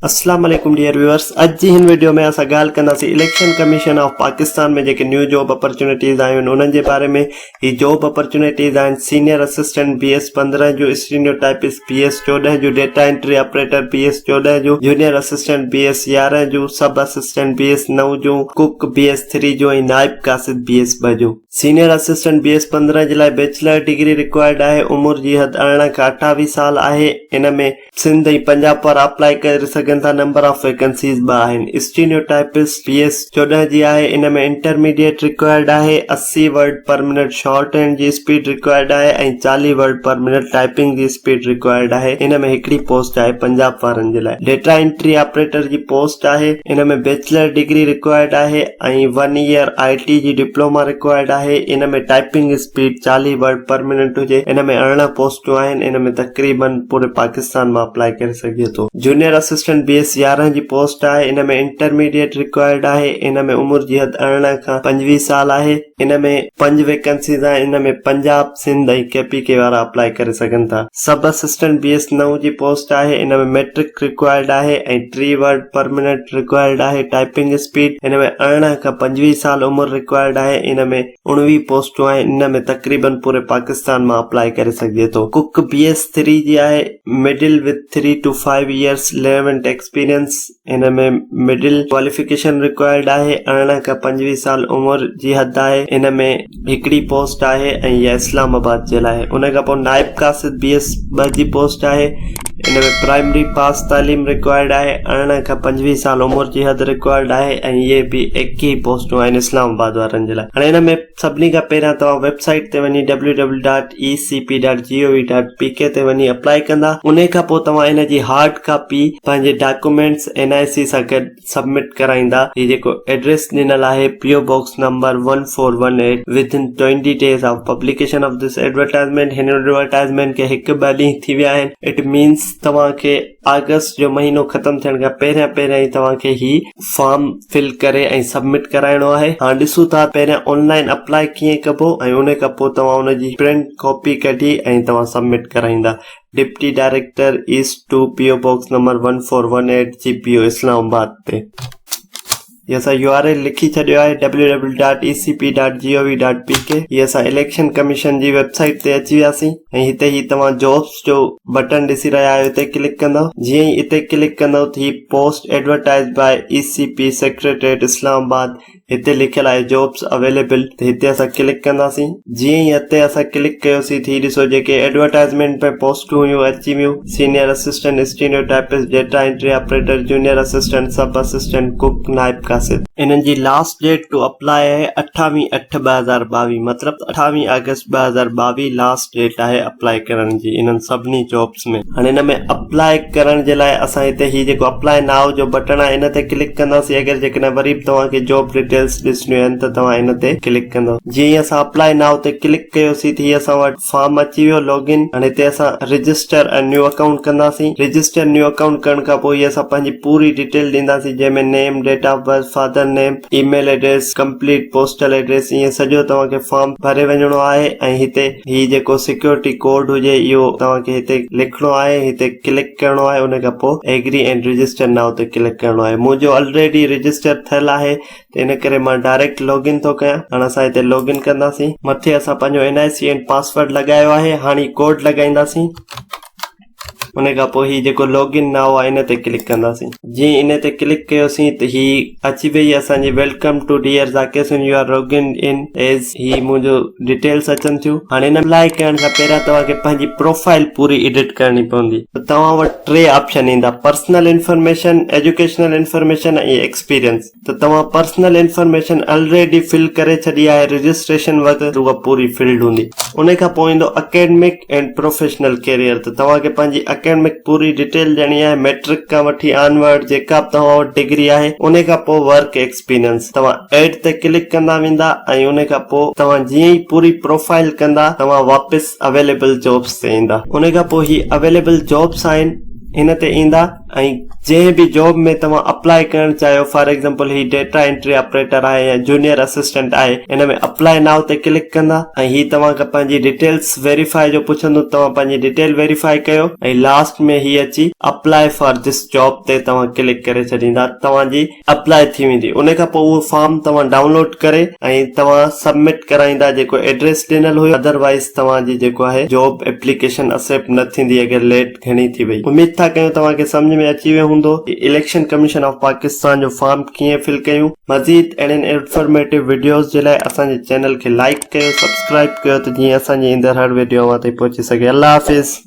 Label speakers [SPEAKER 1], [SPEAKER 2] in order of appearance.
[SPEAKER 1] اسلام عليڪم dear viewers اڄ جي هن وڊيو ۾ اسان ڳالهه ڪنداسين اليڪشن ڪميشن آف پاڪستان ۾ جيڪي نيو جاب اپرچونيٽيز آيون آهن انهن جي باري ۾ هي جاب اپرچونيٽيز آهن سينيئر اسسٽنٽ بي ايس 15 جون اسٽينيو ٽائپسٽ بي ايس 14 جون data entry operator B S 14 جون جونيئر اسسٽنٽ بي ايس 11 جون سب اسسٽنٽ بي ايس 9 جون ڪوڪ بي ايس 3 جون ۽ نائب قاصد بي ايس 2 جون. سينيئر اسسٽنٽ بي ايس 15 جي لاء bachelor degree required آهي عمر جي حد 18 کان 28 سال آهي ان ۾ سنڌ ۽ پنجاب وارا اپلائي ڪري سگهن ٿا نمبر آف ويڪنسيز ٻه آهن اسٽينيو ٽائپسٽ پي ايس 14 جي آهي ان ۾ انٽرميڊيٽ رڪوائرڊ آهي 80 word per minute short hand جي اسپيڊ رڪوائرڊ آهي ۽ 40 ورڊ پر منٽ ٽائپنگ جي اسپيڊ رڪوائرڊ آهي ان ۾ هڪڙي پوسٽ آهي پنجاب وارن جي لاء ڊيٽا انٽري آپريٽر جي پوسٽ آهي ان ۾ بيچلر ڊگري رڪوائرڊ آهي ۽ ون ايئر I ٽي جي ڊپلوما رڪوائرڊ آهي ان ۾ typing speed 40 word per minute هجي ان ۾ 18 پوسٽون آهن ان ۾ تقريبن پوري پاڪستان مان اپلائي ڪري سگهجي ٿو جونيئر اسسٽنٽ بي ايس 11 جي پوسٽ آهي ان ۾ انٽرميڊيٽ رڪوائرڊ آهي ان ۾ عمر جي حد 18 کان 25 سال آهي ان ۾ پنج ويڪنسيز آهن ان ۾ پنجاب، سنڌ ۽ ڪي پي ڪي وارا اپلائي ڪري سگهن ٿا. سب اسسٽنٽ بي ايس نو جي پوسٽ آهي ان ۾ ميٽرڪ رڪوائرڊ آهي ۽ 30 ورڊ پر منٽ رڪوائرڊ آهي ٽائپنگ اسپيڊ ان ۾ 18 کان 25 سال عمر رڪوائرڊ آهي ان ۾ 19 پوسٽون آهن ان ۾ تقريبن پوري پاڪستان مان اپلائي ڪري سگهجي ٿو. ڪڪ بي ايس ٿري جي آهي middle with three to five years relevant experience. هن ۾ مڊل ڪواليفڪيشن رڪوائرڊ آهي 18 کان 25 سال عمر جي حد آهي ان ۾ هڪڙي پوسٽ آهي ۽ اها اسلام آباد جي لاء ان کان پوء نائب قاصد بي ايس 2 جي پوسٽ آهي ان ۾ پرائمري پاس تعليم رڪوائرڊ آهي 18 کان 25 سال عمر جي حد رڪوائرڊ آهي ۽ اهي به 21 پوسٽون آهن اسلام آباد وارن جي لاء هاڻي ان ۾ سڀني کان پهريان توهان ويب سائيٽ تي وڃي W W dot E C P dot G O V dot P K تي وڃي اپلائي ڪندا انهي کان پوء توهان ان جي هارڊ ڪاپي پنهنجي ڊاڪومينٽس اين آء سي سان گڏ سبمٽ ڪرائيندا هي جيڪو ايڊريس ڏنل آهي P O box number one four one eight within twenty days of publication of this advertisement هن ايڊورٽائزمينٽ کي هڪ ٻه ڏينهن ٿي ويا آهن it means توهان کي آگسٽ جو مهينو ختم ٿيڻ کان پهريان پهريان ئي توهان کي هي فارم فل ڪري ۽ سبمٽ ڪرائڻو آهي. هاڻ ڏسون ٿا پهريان آن لائن اپلائي ڪيئن ڪبو ۽ ان کان پوء توهان ان جي پرنٽ ڪاپي ڪڍي ۽ توهان سبمٽ ڪرائيندا. Deputy director east two P O box number one four one eight G P O Islamabad تي. هي اسان يو آر ايل لکي ڇڏيو آهي W W dot E C P dot G O V dot P K هي اسان election commission جي web site تي اچي وياسين ۽ هتي هي توهان جابس جو بٽڻ ڏسي رهيا آهيو اتي ڪلڪ ڪندؤ جيئن ئي اتي ڪلڪ ڪندؤ ته هي post advertise by E C P secretariat Islamabad هتي لکيل آهي جابس اويليبل ته هتي اسان ڪلڪ ڪنداسين جيئن ئي هتي اسان ڪلڪ ڪيوسين ته هي ڏسو جيڪي ايڊورٽائزمينٽ ۾ پوسٽون هيون اچي ويون senior assistant stenotypist data entry operator junior assistant sub assistant cook نائب قاصد. انهن جي لاسٽ ڊيٽ ٽو اپلائي آهي اٺاويهه اٺ 2022 مطلب ته اٺاويهه آگسٽ 2022 لاسٽ ڊيٽ آهي اپلائي ڪرڻ جي انهن سڀني جابس ۾. هاڻي ان ۾ اپلائي ڪرڻ جي لاء اسان هتي هي جيڪو اپلائي نائو جو بٽڻ آهي ان تي ڪلڪ ڪنداسين اگر جيڪڏهن وري به توهان کي جاب ڊيٽيلس ڏسڻيون آهن ته توهان ان تي ڪلڪ ڪندو جيئن ئي اسان اپلائي نائو تي ڪلڪ ڪيوسين ته هي اسان وٽ فارم اچي ويو لاگ ان هاڻي هتي اسان رجسٽر ۽ نيو اڪائونٽ ڪنداسين رجسٽر نيو اڪائونٽ ڪرڻ کان پوء هي اسان پنهنجي پوري ڊيٽيل ڏينداسين جنهن ۾ name date of birth father name email address complete postal address ائين سڄو توهان کي فارم ڀري وڃڻو آهي ۽ هتي هي جيڪو سيڪيورٽي ڪوڊ هجي اهو توهان کي هتي لکڻو آهي هتي ڪلڪ ڪرڻو آهي ان کان پوء ايگري اينڊ رجسٽر نائو تي ڪلڪ ڪرڻو آهي منهنجو الريڊي رجسٽر ٿيل آهي ته ان ڪري مان ڊائريڪٽ لاگ ان ٿو ڪيان هاڻ اسان هتي لاگ ان ڪنداسين مٿي اسان پنهنجو N I C and password لڳايو آهي هاڻي ڪوڊ لڳائينداسين ان کان پوء هي جيڪو لاگ ان نائو آهي ان تي ڪلڪ ڪنداسين جيئن ان تي ڪلڪ ڪيوسين ته هي اچي وئي اسان جي welcome to dear Zakir you are log in in as هي منهنجو ڊيٽيلس اچن ٿيون هاڻي ان اپلائي ڪرڻ کان پهريان توهان کي پنهنجي پروفائل پوري ايڊٽ ڪرڻي پوندي ته توهان وٽ ٽي آپشن ايندا personal information educational information ۽ experience ته توهان پرسنل انفارميشن الريڊي فل ڪري ڇڏي آهي رجسٽريشن وقت اها پوري فلڊ هوندي ان کان پوء ايندو اڪيڊمڪ اينڊ پروفيشنل ڪيريئر ته توهان کي پنهنجي اڪيڊمڪ پوري ڊيٽيل ڏيڻي آهي ميٽرڪ کان وٺي آنورڊ جيڪا به توهان وٽ ڊگري آهي ان کان پوء ورڪ ايڪسپيرينس توهان ايڊ تي ڪلڪ ڪندا ويندا ۽ ان کان پوء توهان جيئن ئي پوري پروفائل ڪندا توهان واپس اويليبل جابس تي ايندا ان کان پوء هي اويليبل جابس آهن هن تي ايندا ۽ جنهن به جاب ۾ توهان. اپلائي ڪرڻ چاهيو for example he data entry operator آهي يا جونيئر اسسٽنٽ آهي ان ۾ اپلائي نائو تي ڪلڪ ڪندا ۽ هي توهان کان پنهنجي ڊيٽيلس ويريفائي جو پڇندو توهان پنهنجي ڊيٽيل ويريفائي ڪيو ۽ لاسٽ ۾ هي اچي اپلائي فار this job تي توهان ڪلڪ ڪري ڇڏيندا توهان جي اپلائي ٿي ويندي ان کان پوء اهو فارم توهان ڊائونلوڊ ڪري ۽ توهان سبمٽ ڪرائيندا جيڪو ايڊريس ڏنل هيو ادر وائيز توهان جي جيڪو آهي جاب ايپليڪيشن اسيپٽ نه ٿيندي اگر ليٽ گهڻي ٿي وئي. اميد ٿا ڪيون توهان کي سمجهه ۾ اچي ويو هوندو ڪي اليڪشن ڪميشن آف پاڪستان جو فارم ڪيئن فل ڪيون مزيد اهڙين انفارميٽو وڊيوز جي لاء اسان جي چينل کي لائيڪ ڪيو سبسڪرائيب ڪيو ته جيئن اسان جي ايندڙ هر وڊيو اوهان تائين پهچي سگهي الله حافظ.